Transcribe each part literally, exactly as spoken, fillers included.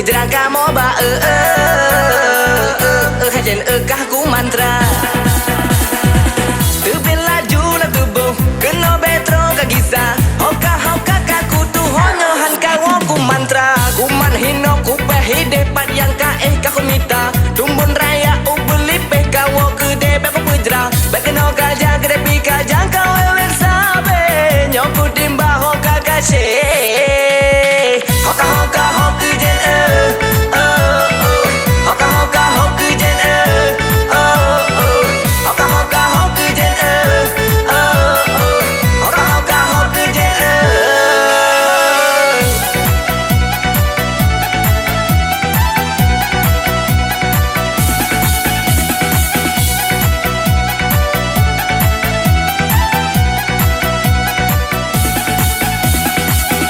Jrang kamoe ba, eh, eh, eh, eh, eh, hajen, eh, kah ku mantra. Teubiet laju lam tuboh, keunoe bèk troh ka gisa. Hoka, hoka ka kutuho nyoe han kawoe ku mantra. Kuman hinoe kupèh idéh pat nyang ka éh ka kumita. Tumbon raya ubeulipe kawoe keudéh bèk kupeujra. Bèk keunoe ka jak keudéh pih ka jak ka wéwén sabé. Nyoe kutimba hoka ka cé. Hoka, hoka, ho keu jén, eh, oh, oh. Hoka, hoka, ho keu jén, eh, oh, oh. Hoka, hoka, ho keu jén, eh, oh, oh. Hoka, hoka, ho keu jén, eh.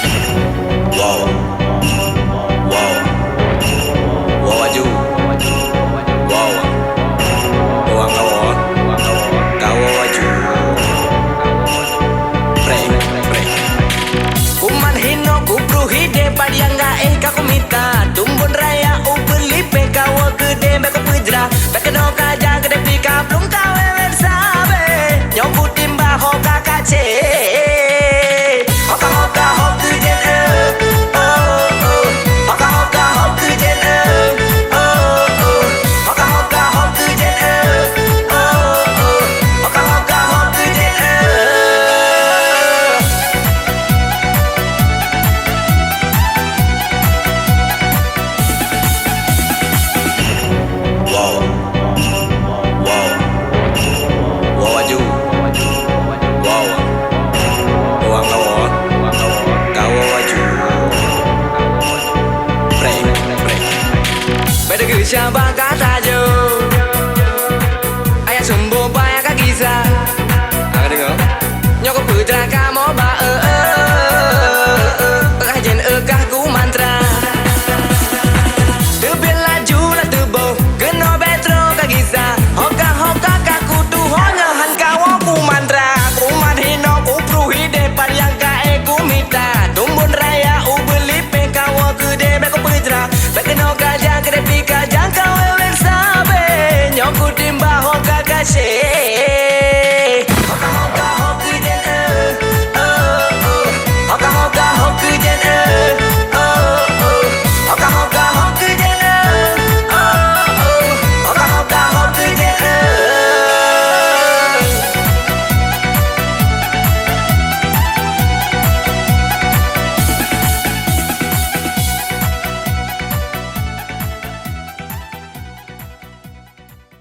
Wow. Wow. Wow, aju. Wow. Orang kawoe. Kawoe aju. Prek, prek. Kuman hinoe kubruh idéh pat nyang ka éh ka kumita. Tumbon raya ubeulipe kawoe keudéh bèk kupeujra. Bèk keunoe ka jak keudéh pih ka plueng ka wéwén sabé. Nyoe kutimba hoka ka cé.